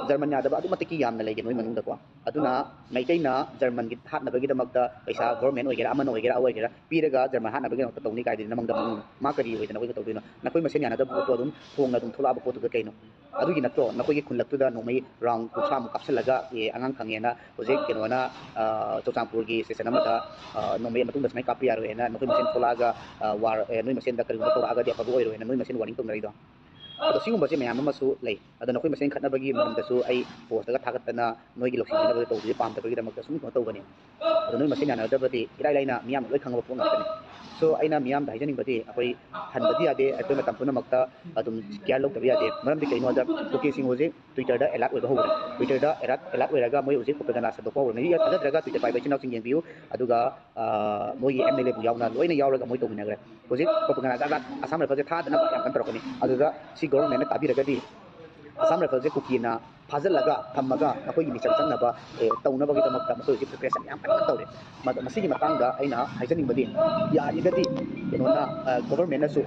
ꯖꯔꯃꯟ ꯌꯥꯗꯕ ꯑꯗꯨꯛ ꯃꯇꯤꯛꯀꯤ ꯌꯥꯝꯅ ꯂꯩꯒꯦ ꯅꯣꯏ ꯃꯅꯨꯡꯗꯀꯣ꯫ ꯑꯗꯨꯅ ꯃꯩꯇꯩꯅ ꯖꯔꯃꯟꯒꯤ ꯍꯥꯠꯅꯕꯒꯤꯗꯃꯛꯇ ꯄꯩꯁꯥ ꯒꯣꯔꯃꯦꯟ ꯑꯣꯏꯒꯦꯔꯥ, ꯑꯃꯅ ꯑꯣꯏꯒꯦꯔꯥ, ꯑꯃ ꯑꯣꯏꯒꯦꯔꯥ, ꯄꯤꯔꯒ ꯖꯔꯃꯟ ꯍꯥꯠꯅꯕꯒꯤꯗꯃꯛꯇ ꯇꯧꯅꯤ ꯀꯥꯏꯗꯨꯗꯤ ꯅꯃꯪꯗ ꯃꯪꯉꯨꯅꯨ꯫ ꯃꯥ ꯀꯔꯤ ꯑꯣꯏꯗꯅ ꯑꯩꯈꯣꯏꯒ ꯇꯧꯗꯣꯏꯅꯣ? ꯅꯈꯣꯏ ꯃꯁꯦꯟ ꯌꯥꯅꯗꯕ ꯄꯣꯠꯇꯣ ꯑꯗꯨꯝ ꯐꯣꯡꯅ ꯑꯗꯨꯝ ꯊꯣꯛꯂꯛꯑꯕ ꯄꯣꯠꯇꯨꯗ ꯀꯩꯅꯣ? ꯑꯗꯨꯒꯤ ꯅꯠꯇ꯭ꯔꯣ ꯅꯈꯣꯏꯒꯤ ꯈꯨꯜꯂꯛꯇꯨꯗ ꯅꯣꯡꯃꯩ ꯔꯥꯎꯟ ꯀꯨꯟꯊ꯭ꯔꯥꯃꯨꯛ ꯀꯥꯞꯁꯤꯜꯂꯒ, "ꯑꯦ, ꯑꯉꯥꯡ ꯈꯪꯉꯦꯅ ꯍꯧꯖꯤꯛ ꯀꯩꯅꯣꯅ, ꯑ, ꯆꯨꯔꯆꯥꯟꯄꯨꯔꯒꯤ ꯁ꯭ꯇꯦꯁꯟ ꯑꯃꯗ, ꯑ, ꯅꯣꯡꯃꯩ ꯃꯇꯨꯡꯗ ꯁꯨꯃꯥꯏꯅ ꯀꯥꯞꯄ ꯌꯥꯔꯣꯏꯅ ꯅꯈꯣꯏ ꯃꯁꯦꯟ ꯊꯣꯛꯂꯛꯑꯒ, ꯑ, ꯋꯥꯔ, ꯑꯦ, ꯅꯣꯏ ꯃꯁꯦꯟꯗ ꯀꯔꯤꯒꯨꯝꯕ ꯇꯧꯔꯛꯑꯒꯗꯤ ꯑꯐꯕ ꯑꯣꯏꯔꯣꯏꯅ ꯅꯣꯏ ꯃꯁꯦꯟ ꯋꯥꯔꯅꯤꯡ ꯇꯧꯅꯔꯤꯗꯣ?" ꯑꯗꯣ ꯁꯤꯒꯨꯝꯕꯁꯦ ꯃꯌꯥꯝ ꯑꯃꯁꯨ ꯂꯩ꯫ ꯑꯗꯣ ꯅꯈꯣꯏ ꯃꯁꯦꯟ ꯈꯠꯅꯕꯒꯤ ꯃꯔꯝꯗꯁꯨ ꯑꯩ ꯄꯣꯁꯇꯒ ꯊꯥꯒꯠꯇꯅ ꯅꯣꯏꯒꯤ ꯂꯧꯁꯤꯟꯕꯤꯅꯕ ꯇꯧꯕꯁꯦ ꯄꯥꯝꯗꯕꯒꯤꯗꯃꯛꯇ ꯁꯨꯝ ꯀꯩꯅꯣ ꯇꯧꯕꯅꯦ꯫ ꯑꯗꯣ ꯅꯣꯏ ꯃꯁꯦꯟ ꯌꯥꯅꯗꯕꯗꯤ ꯏꯔꯥꯏ ꯂꯥꯏꯅ ꯃꯤꯌꯥꯝꯅ ꯂꯣꯏ ꯈꯪꯉꯕ ꯄꯣꯠ ꯉꯥꯛꯇꯅꯤ꯫ ꯑꯗꯣ ꯑꯩꯅ ꯃꯤꯌꯥꯝꯗ ꯍꯥꯏꯖꯅꯤꯡꯕꯗꯤ, ꯑꯩꯈꯣꯏ ꯍꯟꯕꯗꯤ ꯌꯥꯗꯦ, ꯑꯩꯈꯣꯏ ꯃꯇꯝ ꯄꯨꯝꯅꯃꯛꯇ ꯑꯗꯨꯝ ꯀꯤꯌꯔ ꯂꯧꯗꯕ ꯌꯥꯗꯦ꯫ ꯃꯔꯝꯗꯤ ꯀꯩꯅꯣꯗ, ꯀꯨꯀꯤꯁꯤꯡ ꯍꯧꯖꯤꯛ ꯇ꯭ꯋꯤꯇꯔꯗ ꯑꯦꯂꯔꯠ ꯑꯣꯏꯕ ꯍꯧꯔꯦ꯫ ꯇ꯭ꯋꯤꯇꯔꯗ ꯑꯦꯂꯔꯠ ꯑꯦꯂꯔꯠ ꯑꯣꯏꯔꯒ ꯃꯣꯏ ꯍꯧꯖꯤꯛ ꯄ꯭ꯔꯣꯄꯒꯦꯟꯗꯥ ꯁꯟꯗꯣꯛꯄ ꯍꯧꯔꯕꯅꯤ꯫ ꯌꯥ- ꯊꯥꯖꯗ꯭ꯔꯒ ꯇ꯭ꯋꯤꯇꯔ ꯄꯥꯏꯕ ꯏꯆꯤꯟ ꯏꯅꯥꯎꯁꯤꯡ ꯌꯦꯡꯕꯤꯌꯨ꯫ ꯑꯗꯨꯒ ꯃꯣꯏꯒꯤ ꯑꯦꯝ ꯑꯦꯜ ꯑꯦꯕꯨ ꯌꯥꯎꯅ ꯂꯣꯏꯅ ꯌꯥꯎꯔꯒ ꯃꯣꯏ ꯇꯧꯃꯤꯟꯅꯈ꯭ꯔꯦ꯫ ꯍꯧꯖꯤꯛ ꯄ꯭ꯔꯣꯄꯒꯦꯟꯗꯥ ꯖꯥꯠ ꯖꯥꯠ ꯑꯁꯥꯝ ꯔꯥꯏꯐꯜꯁꯦ ꯊꯥꯗꯅꯕ ꯌꯥꯝ ꯀꯟꯅ ꯇꯧꯔꯛꯀꯅꯤ꯫ ꯑꯗꯨꯗ ꯁꯤ ꯒꯣꯕꯔꯃꯦꯟꯅ ꯇꯥꯕꯤꯔꯒꯗꯤ, ꯑꯁꯥꯝ ꯔꯥꯏꯐꯜꯁꯦ ꯀꯨꯀꯤꯅ ꯐꯥꯖꯤꯜꯂꯒ ꯊꯝꯃꯒ ꯃꯈꯣꯏꯒꯤ ꯃꯤꯆꯪ ꯆꯪꯅꯕ, ꯑꯦ, ꯇꯧꯅꯕꯒꯤꯗꯃꯛꯇ ꯃꯈꯣꯏ ꯍꯧꯖꯤꯛ ꯄ꯭ꯔꯤꯄꯦꯔꯦꯁꯟ ꯌꯥꯝ ꯀꯟꯅ ꯇꯧꯔꯦ꯫ ꯃꯗ-, ꯃꯁꯤꯒꯤ ꯃꯇꯥꯡꯗ ꯑꯩꯅ ꯍꯥꯏꯖꯅꯤꯡꯕꯗꯤ, ꯌꯥꯔꯤꯒꯗꯤ ꯀꯩꯅꯣꯅ, ꯑ, ꯒꯣꯕꯔꯃꯦꯟꯅꯁꯨ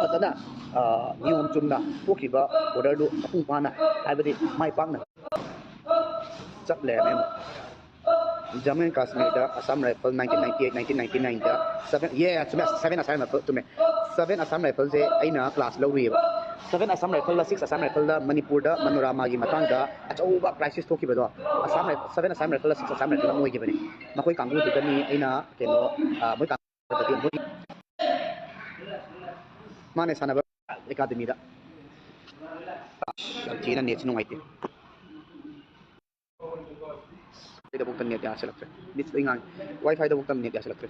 ꯐꯖꯅ, ꯑ, ꯅꯤꯌꯣꯝ ꯆꯨꯝꯅ ꯊꯣꯛꯈꯤꯕ ꯑꯣꯔꯗꯔꯗꯨ ꯃꯄꯨꯡ ꯐꯥꯅ, ꯍꯥꯏꯕꯗꯤ ꯃꯥꯏ ꯄꯥꯛꯅ ꯆꯠꯂꯦ ꯃꯦꯝ꯫ ꯖꯝꯃꯨ ꯑꯦꯟ ꯀꯥꯁꯃꯤꯔꯗ Assam rifle nineteen ninety eight, nineteen ninety nineꯗ seven, yeah, ꯆꯨꯝꯃꯦ, seven Assam Rifle, ꯆꯨꯝꯃꯦ꯫ Seven Assam Rifleꯁꯦ ꯑꯩꯅ ꯀ꯭ꯂꯥꯁ ꯂꯧꯔꯨꯏꯌꯦꯕ꯫ Seven Assam Rifleꯗ, six Assam Rifleꯗ ꯃꯅꯤꯄꯨꯔꯗ ꯃꯅꯣꯔꯥꯃꯥꯒꯤ ꯃꯇꯥꯡꯗ ꯑꯆꯧꯕ ꯀ꯭ꯔꯥꯏꯁꯤꯁ ꯊꯣꯛꯈꯤꯕꯗꯣ, ꯑꯁꯥꯝ ꯔꯥꯏ-, seven Assam Rifleꯗ six Assam Rifleꯗ ꯑꯣꯏꯈꯤꯕꯅꯤ꯫ ꯃꯈꯣꯏ ꯀꯥꯡꯕꯨꯗꯨꯗꯅꯤ ꯑꯩꯅ ꯀꯩꯅꯣ, ꯑ, ꯃꯣꯏ ꯀꯥꯡꯕꯨꯗꯤ ꯃꯥꯅꯦ ꯁꯥꯟꯅꯕ ꯑꯦꯀꯥꯗꯃꯤꯗ꯫ ꯑꯁ, ꯌꯥꯝ ꯊꯤꯅ ꯅꯦꯠꯁꯤ ꯅꯨꯡꯉꯥꯏꯇꯦ꯫ ꯀꯩꯗꯐꯥꯎꯗ ꯅꯦꯠ ꯌꯥꯁꯤꯜꯂꯛꯇ꯭ꯔꯦ꯫ ꯃꯤꯠꯁꯤꯗ ꯑꯩ ꯉꯥꯡꯉꯤ꯫ ꯋꯥꯏ ꯐꯥꯏꯗꯐꯥꯎꯗ ꯅꯦꯠ ꯌꯥꯁꯤꯜꯂꯛꯇ꯭ꯔꯦ꯫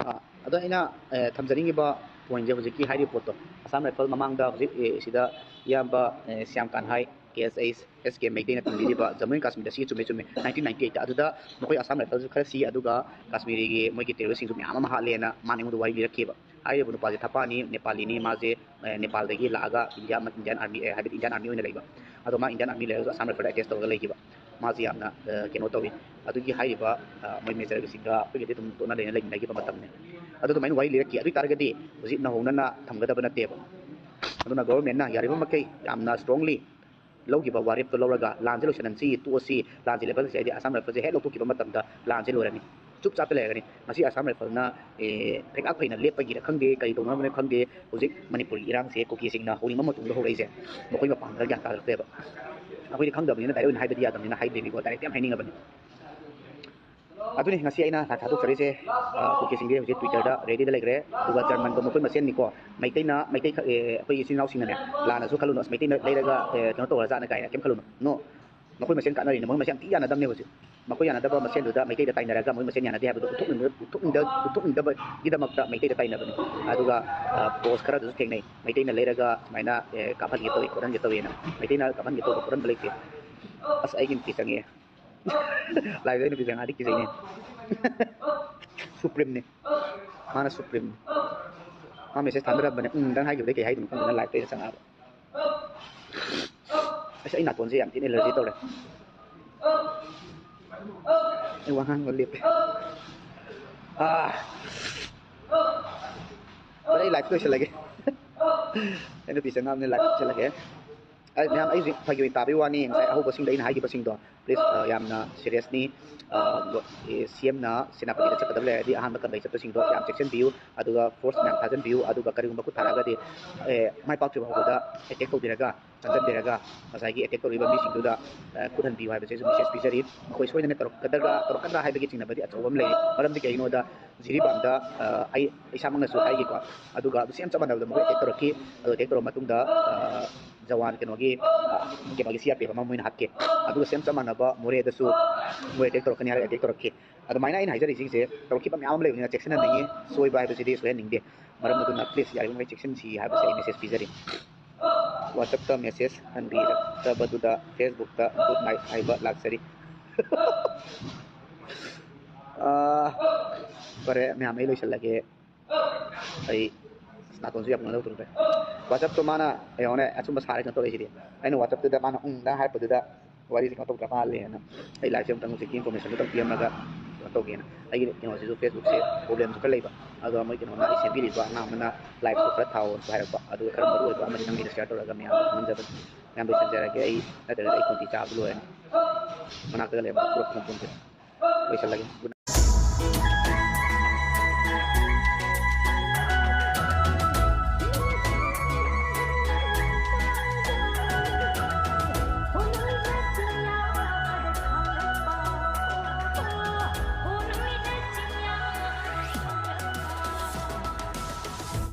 ꯑꯥ, ꯑꯗꯣ ꯑꯩꯅ, ꯑꯦ, ꯊꯝꯖꯅꯤꯡꯉꯤꯕ ꯄꯣꯏꯟꯁꯦ ꯍꯧꯖꯤꯛꯀꯤ ꯍꯥꯏꯔꯤꯕ ꯄꯣꯠꯇꯣ, ꯑꯁꯥꯝ ꯔꯥꯏꯐꯜ ꯃꯃꯥꯡꯗ ꯍꯧꯖꯤꯛ, ꯑꯦ, ꯁꯤꯗ ꯏꯌꯥꯝꯕ, ꯑꯦ, Shyam Kanhai, K S H, S K ꯃꯩꯇꯩꯅ ꯊꯝꯕꯤꯔꯤꯕ ꯖꯝꯃꯨ ꯑꯦꯟ ꯀꯥꯁꯃꯤꯔꯗ ꯁꯤ ꯆꯨꯝꯃꯦ, ꯆꯨꯝꯃꯦ, nineteen ninety eight ꯑꯗꯨꯗ ꯃꯈꯣꯏ ꯑꯁꯥꯝ ꯔꯥꯏꯐꯜꯁꯨ ꯈꯔ ꯁꯤ, ꯑꯗꯨꯒ ꯀꯥꯁꯃꯤꯔꯤꯒꯤ ꯃꯣꯏꯒꯤ ꯇꯦꯔꯣꯔꯤꯁꯁꯤꯡꯁꯨ ꯃꯌꯥꯝ ꯑꯃ ꯍꯥꯠꯂꯦꯅ ꯃꯥꯅ ꯑꯩꯉꯣꯟꯗ ꯋꯥꯔꯤ ꯂꯤꯔꯛꯈꯤꯕ꯫ ꯍꯥꯏꯔꯤꯕ ꯅꯨꯄꯥꯁꯦ ꯊꯄꯥꯅꯤ, ꯅꯦꯄꯥꯂꯤꯅꯤ, ꯃꯥꯁꯦ, ꯑꯦ, ꯅꯦꯄꯥꯜꯗꯒꯤ ꯂꯥꯛꯑꯒ ꯏꯟꯗꯤꯌꯥ, ꯏꯟꯗꯤꯌꯥꯟ ꯑꯥꯔꯃꯤ, ꯑꯦ, ꯍꯥꯏꯕꯗꯤ ꯏꯟꯗꯤꯌꯥꯟ ꯑꯥꯔꯃꯤ ꯑꯣꯏꯅ ꯂꯩꯕ꯫ ꯑꯗꯣ ꯃꯥ ꯏꯟꯗꯤꯌꯥꯟ ꯑꯥꯔꯃꯤ ꯂꯩꯔꯒꯁꯨ ꯑꯁꯥꯝ ꯔꯥꯏꯐꯜꯗ ꯑꯦꯇꯦꯆ ꯇꯧꯔꯒ ꯂꯩꯈꯤꯕ꯫ ꯃꯥꯁꯦ ꯌꯥꯝꯅ, ꯑ, ꯀꯩꯅꯣ ꯇꯧꯋꯤ꯫ ꯑꯗꯨꯒꯤ ꯍꯥꯏꯔꯤꯕ, ꯑ, ꯃꯣꯏ ꯃꯦꯖꯔꯁꯤꯡꯒ ꯑꯩꯈꯣꯏꯒꯗꯤ ꯑꯗꯨꯝ ꯇꯣꯠꯅ ꯂꯩꯅ ꯂꯩꯃꯤꯟꯅꯈꯤꯕ ꯃꯇꯝꯅꯤ꯫ ꯑꯗꯨ ꯑꯗꯨꯃꯥꯏꯅ ꯋꯥꯔꯤ ꯂꯤꯔꯛꯈꯤ꯫ ꯑꯗꯨ ꯑꯣꯏ ꯇꯥꯔꯒꯗꯤ ꯍꯧꯖꯤꯛ ꯅꯧꯍꯧꯅꯅ ꯊꯝꯒꯗꯕ ꯅꯠꯇꯦꯕ꯫ ꯑꯗꯨꯅ ꯒꯣꯕꯔꯃꯦꯟꯅ ꯌꯥꯔꯤꯕ ꯃꯈꯩ ꯌꯥꯝꯅ ꯏꯁꯇ꯭ꯔꯣꯡꯂꯤ ꯂꯧꯈꯤꯕ ꯋꯥꯔꯦꯞꯇꯣ ꯂꯧꯔꯒ ꯂꯥꯟꯁꯦ ꯂꯣꯏꯁꯤꯟꯍꯟꯁꯤ, ꯇꯣꯛꯑꯁꯤ, ꯂꯥꯟꯁꯦ ꯂꯦꯞꯍꯜꯂꯁꯤ ꯍꯥꯏꯗꯤ ꯑꯁꯥꯝ ꯔꯥꯏꯐꯜꯁꯦ ꯍꯦꯛ ꯂꯧꯊꯣꯛꯈꯤꯕ ꯃꯇꯝꯗ ꯂꯥꯟꯁꯦ ꯂꯣꯏꯔꯅꯤ, ꯆꯨꯞ ꯆꯥꯞꯇ ꯂꯩꯔꯒꯅꯤ꯫ ꯉꯁꯤ ꯑꯁꯥꯝ ꯔꯥꯏꯐꯜꯅ, ꯑꯦ, ꯐꯩꯒꯥꯛ ꯐꯩꯅ ꯂꯦꯞꯄꯒꯤꯔ ꯈꯪꯗꯦ, ꯀꯔꯤ ꯇꯧꯅꯕꯅꯣ ꯈꯪꯗꯦ, ꯍꯧꯖꯤꯛ ꯃꯅꯤꯄꯨꯔꯒꯤ ꯏꯔꯥꯡꯁꯦ ꯀꯨꯀꯤꯁꯤꯡꯅ ꯍꯧꯅꯤꯡꯕ ꯃꯇꯨꯡꯗ ꯍꯧꯔꯛꯏꯁꯦ ꯃꯈꯣꯏ ꯃꯄꯥꯟꯗ ꯒ꯭ꯌꯥꯟ ꯇꯥꯔꯛꯇ꯭ꯔꯦꯕ꯫ ꯑꯩꯈꯣꯏꯗꯤ ꯈꯪꯗꯕꯅꯤꯅ ꯗꯥꯏꯔꯦꯛ ꯑꯣꯏꯅ ꯍꯥꯏꯕꯗꯤ ꯌꯥꯗꯕꯅꯤꯅ ꯍꯥꯏꯗ꯭ꯔꯤꯅꯤꯀꯣ, ꯗꯥꯏꯔꯦꯛꯇꯤ ꯌꯥꯝ ꯍꯥꯏꯅꯤꯡꯉꯕꯅꯤ꯫ ꯑꯗꯨꯅꯤ ꯉꯁꯤ ꯑꯩꯅ ꯊꯥ-, ꯊꯥꯗꯣꯛꯆꯔꯤꯁꯦ꯫ ꯑ, ꯀꯨꯀꯤꯁꯤꯡꯗꯤ ꯍꯧꯖꯤꯛ ꯇ꯭ꯋꯤꯇꯔꯗ ꯔꯦꯗꯤꯗ ꯂꯩꯈ꯭ꯔꯦ, ꯑꯗꯨꯒ ꯖꯔꯃꯟꯗꯣ ꯃꯈꯣꯏ ꯃꯁꯦꯟꯅꯤꯀꯣ, ꯃꯩꯇꯩꯅ, ꯃꯩꯇꯩ ꯈꯛ-, ꯑꯦ, ꯑꯩꯈꯣꯏ ꯏꯆꯤꯟ ꯏꯅꯥꯎꯁꯤꯡꯅꯅꯦ ꯂꯥꯟꯅꯁꯨ ꯈꯜꯂꯨꯅꯨ, ꯑꯁ, ꯃꯩꯇꯩꯅ ꯂꯩꯔꯒ, ꯑꯦ, ꯀꯩꯅꯣ ꯇꯧꯔꯖꯥꯠꯅ ꯀꯥꯏꯅ ꯀꯩꯝ ꯈꯜꯂꯨꯅꯨ꯫ No, ꯃꯈꯣꯏ ꯃꯁꯦꯟ ꯀꯥꯟꯅꯔꯤꯅꯦ꯫ ꯃꯈꯣꯏ ꯃꯁꯦꯟ ꯌꯥꯝ ꯊꯤ ꯌꯥꯅꯗꯕꯅꯦ ꯍꯧꯖꯤꯛ꯫ ꯃꯈꯣꯏ ꯌꯥꯅꯗꯕ ꯃꯁꯦꯟꯗꯨꯗ ꯃꯩꯇꯩꯗ ꯇꯥꯏꯅꯔꯒ ꯃꯣꯏ ꯃꯁꯦꯟ ꯌꯥꯅꯗꯦ ꯍꯥꯏꯕꯗꯣ ꯎꯠꯊꯣꯛꯅꯤꯡꯗ-, ꯎꯠꯊꯣꯛꯅꯤꯡꯗꯕꯒꯤꯗꯃꯛꯇ ꯃꯩꯇꯩꯗ ꯇꯥꯏꯅꯕꯅꯤ꯫ ꯑꯗꯨꯒ, ꯑ, ꯄꯣꯁ ꯈꯔꯗꯁꯨ ꯊꯦꯡꯅꯩ, ꯃꯩꯇꯩꯅ ꯂꯩꯔꯒ ꯁꯨꯃꯥꯏꯅ, ꯑꯦ, ꯀꯥꯞꯍꯟꯒꯦ ꯇꯧꯏ, ꯈꯣꯠꯍꯟꯒꯦ ꯇꯧꯏꯅ꯫ ꯃꯩꯇꯩꯅ ꯀꯥꯞꯍꯟꯒꯦ ꯇꯧꯕ ꯈꯣꯠꯍꯟꯕ ꯂꯩꯇꯦ꯫ ꯑꯁ, ꯑꯩꯒꯤ ꯅꯨꯄꯤ ꯆꯪꯉꯛꯑꯦ꯫ Live-ꯇ ꯑꯩ ꯅꯨꯄꯤ ꯆꯪꯉꯛꯑꯗꯤ ꯀꯤꯖꯩꯅꯦ꯫ Supreme-ꯅꯦ꯫ ꯃꯥꯅ Supreme-ꯅꯦ꯫ ꯃꯥ message ꯊꯥꯅꯔꯝꯕꯅꯦ꯫ ꯎꯝ, ꯗꯪ ꯍꯥꯏꯈꯤꯕꯗꯩ ꯀꯩ ꯍꯥꯏꯗꯣꯏꯅꯣ ꯈꯪꯗꯅ live-ꯇ ꯑꯩꯅ ꯆꯪꯉꯛꯑꯕ꯫ ꯑꯁ, ꯑꯩ ꯅꯥꯇꯣꯟꯁꯦ ꯌꯥꯝ ꯊꯤꯅ allergy ꯇꯧꯔꯦ꯫ ꯑꯩ ꯋꯥ ꯉꯥꯡꯕ ꯂꯦꯞꯄꯦ꯫ ꯑꯥ꯫ ꯐꯔꯦ, ꯑꯩ live ꯂꯣꯏꯁꯤꯜꯂꯒꯦ꯫ ꯑꯩ ꯅꯨꯄꯤ ꯆꯪꯉꯛꯑꯕꯅꯤꯅ live ꯂꯣꯏꯁꯤꯜꯂꯒꯦ꯫ ꯑꯩ ꯃꯌꯥꯝ, ꯑꯩ ꯍꯧꯖꯤꯛ ꯐꯥꯒꯤ ꯑꯣꯏꯅ ꯇꯥꯕꯒꯤ ꯋꯥꯅꯤ, ꯉꯁꯥꯏ ꯑꯍꯧꯕꯁꯤꯡꯗ ꯑꯩꯅ ꯍꯥꯏꯈꯤꯕꯁꯤꯡꯗꯣ, please, ꯑ, ꯌꯥꯝꯅ serious-ꯅꯤ꯫ ꯑ, ꯑꯦ, C M-ꯅ ꯁꯦꯅꯥꯄꯇꯤꯗ ꯆꯠꯀꯗꯕ ꯂꯩꯔꯗꯤ ꯑꯍꯥꯟꯕ ꯀꯟꯕꯩ ꯆꯠꯄꯁꯤꯡꯗꯣ ꯌꯥꯝ ꯆꯦꯛꯁꯤꯟꯕꯤꯌꯨ, ꯑꯗꯨꯒ force ꯃꯌꯥꯝ ꯊꯥꯖꯤꯟꯕꯤꯌꯨ, ꯑꯗꯨꯒ ꯀꯔꯤꯒꯨꯝꯕ ꯈꯨꯠ ꯊꯥꯔꯛꯑꯒꯗꯤ, ꯑꯦ, ꯃꯥꯏ ꯄꯥꯛꯇ꯭ꯔꯤꯕ ꯐꯥꯎꯕꯗ attack ꯇꯧꯕꯤꯔꯒ, ꯆꯪꯁꯤꯟꯕꯤꯔꯒ, ꯉꯁꯥꯏꯒꯤ attack ꯇꯧꯔꯤꯕ ꯃꯤꯁꯤꯡꯗꯨꯗ, ꯑ, ꯈꯨꯠ ꯍꯟꯕꯤꯌꯨ ꯍꯥꯏꯕꯁꯤꯁꯨ message ꯄꯤꯖꯔꯤ꯫ ꯃꯈꯣꯏ ꯁꯣꯏꯗꯅ ꯇꯧꯔꯛꯀꯗ꯭ꯔꯥ, ꯇꯧꯔꯛꯀꯗ꯭ꯔꯥ ꯍꯥꯏꯕꯒꯤ ꯆꯤꯡꯅꯕꯗꯤ ꯑꯆꯧꯕ ꯑꯃ ꯂꯩꯔꯤ꯫ ꯃꯔꯝꯗꯤ ꯀꯩꯒꯤꯅꯣꯗ ꯖꯤꯔꯤꯕꯥꯝꯗ, ꯑ, ꯑꯩ ꯏꯁꯥꯃꯛꯅꯁꯨ ꯍꯥꯏꯒꯦꯀꯣ, ꯑꯗꯨꯒ ꯑꯗꯨ same ꯆꯞ ꯃꯥꯟꯅꯕꯗ ꯃꯈꯣꯏ attack ꯇꯧꯔꯛꯈꯤ꯫ ꯑꯗꯨ attack ꯇꯧꯔꯕ ꯃꯇꯨꯡꯗ, ꯑ, ꯖꯋꯥꯟ ꯀꯩꯅꯣꯒꯤ, ꯑ, ꯀꯩꯅꯣꯒꯤ C R P F ꯑꯃ ꯃꯣꯏꯅ ꯍꯥꯠꯈꯤ꯫ ꯑꯗꯨꯒ same ꯆꯞ ꯃꯥꯟꯅꯕ ꯃꯣꯔꯦꯗꯁꯨ ꯃꯣꯏ attack ꯇꯧꯔꯛꯀꯅꯤ ꯍꯥꯏꯔꯒ attack ꯇꯧꯔꯛꯈꯤ꯫ ꯑꯗꯨꯃꯥꯏꯅ ꯑꯩꯅ ꯍꯥꯏꯖꯔꯤꯁꯤꯡꯁꯦ ꯇꯧꯔꯛꯈꯤꯕ ꯃꯌꯥꯝ ꯑꯃ ꯂꯩꯕꯅꯤꯅ ꯆꯦꯛꯁꯤꯟꯍꯟꯅꯤꯡꯉꯤ꯫ ꯁꯣꯏꯕ ꯍꯥꯏꯕꯁꯤꯗꯤ ꯁꯣꯏꯍꯟꯅꯤꯡꯗꯦ꯫ ꯃꯔꯝ ꯑꯗꯨꯅ please ꯌꯥꯔꯤꯕꯃꯈꯩ ꯆꯦꯛꯁꯤꯟꯁꯤ ꯍꯥꯏꯕꯁꯦ ꯑꯩ message ꯄꯤꯖꯔꯤ꯫ WhatsApp-ꯇ message ꯍꯟꯕꯤꯔꯛꯇꯕꯗꯨꯗ Facebook-ꯇ good night ꯍꯥꯏꯕ ꯂꯥꯛꯆꯔꯤ꯫ ꯑꯥ, ꯐꯔꯦ, ꯃꯌꯥꯝ, ꯑꯩ ꯂꯣꯏꯁꯤꯜꯂꯒꯦ꯫ ꯑꯩ ꯑꯁ, ꯅꯥꯇꯣꯟꯁꯨ ꯌꯥꯝ ꯉꯥꯡꯍꯧꯗ꯭ꯔꯦ꯫ WhatsApp-ꯇꯣ ꯃꯥꯅ, ꯌꯦꯡꯉꯣꯅꯦ, ꯑꯆꯨꯝꯕ ꯁꯥꯔꯦ ꯀꯩꯅꯣ ꯇꯧꯔꯛꯏꯁꯤꯗꯤ꯫ ꯑꯩꯅ WhatsApp-ꯇꯨꯗ ꯃꯥꯅ ꯎꯝꯗ ꯍꯥꯏꯔꯛꯄꯗꯨꯗ ꯋꯥꯔꯤꯁꯦ ꯀꯩꯅꯣ ꯇꯧꯗ꯭ꯔ ꯃꯥꯜꯂꯦꯅ ꯑꯩ live-ꯁꯦ ꯑꯃꯨꯛꯇꯪ ꯍꯧꯖꯤꯛꯀꯤ information-ꯗꯨ ꯑꯃꯨꯛꯇꯪ ꯄꯤꯔꯝꯃꯒ ꯀꯩꯅꯣ ꯇꯧꯒꯦꯅ꯫ ꯑꯩꯒꯤ ꯀꯩꯅꯣꯁꯤꯁꯨ, Facebook-ꯁꯦ problem-ꯁꯨ ꯈꯔ ꯂꯩꯕ, ꯑꯗꯣ ꯃꯣꯏ ꯀꯩꯅꯣꯅ, ꯑꯩ ꯁꯦꯝꯕꯤꯔꯤꯕ ꯑꯉꯥꯡ ꯑꯃꯅ live-ꯁꯨ ꯈꯔ ꯊꯥꯎꯑꯣꯅꯁꯨ ꯍꯥꯏꯔꯛꯄ, ꯑꯗꯨꯒ ꯈꯔ ꯃꯔꯨ ꯑꯣꯏꯕ ꯑꯃꯗꯤ ꯅꯪꯒꯤꯗ share ꯇꯧꯔꯒ ꯃꯌꯥꯝꯗ ꯈꯪꯍꯟꯖꯕꯅꯤ꯫ ꯃꯌꯥꯝ ꯂꯣꯏꯁꯤꯟꯖꯔꯒꯦ ꯑꯩ, ꯅꯠꯇ꯭ꯔꯒꯗꯤ ꯑꯩ ꯈꯣꯟꯊꯤ ꯆꯥꯕꯗ ꯂꯣꯏꯔꯅꯤ꯫ ꯃꯅꯥꯛꯇꯒ ꯂꯩꯔꯝꯕ ꯄꯨꯔꯛꯄ ꯉꯝꯄꯣꯟꯇꯦ꯫ ꯂꯣꯏꯁꯤꯜꯂꯒꯦ꯫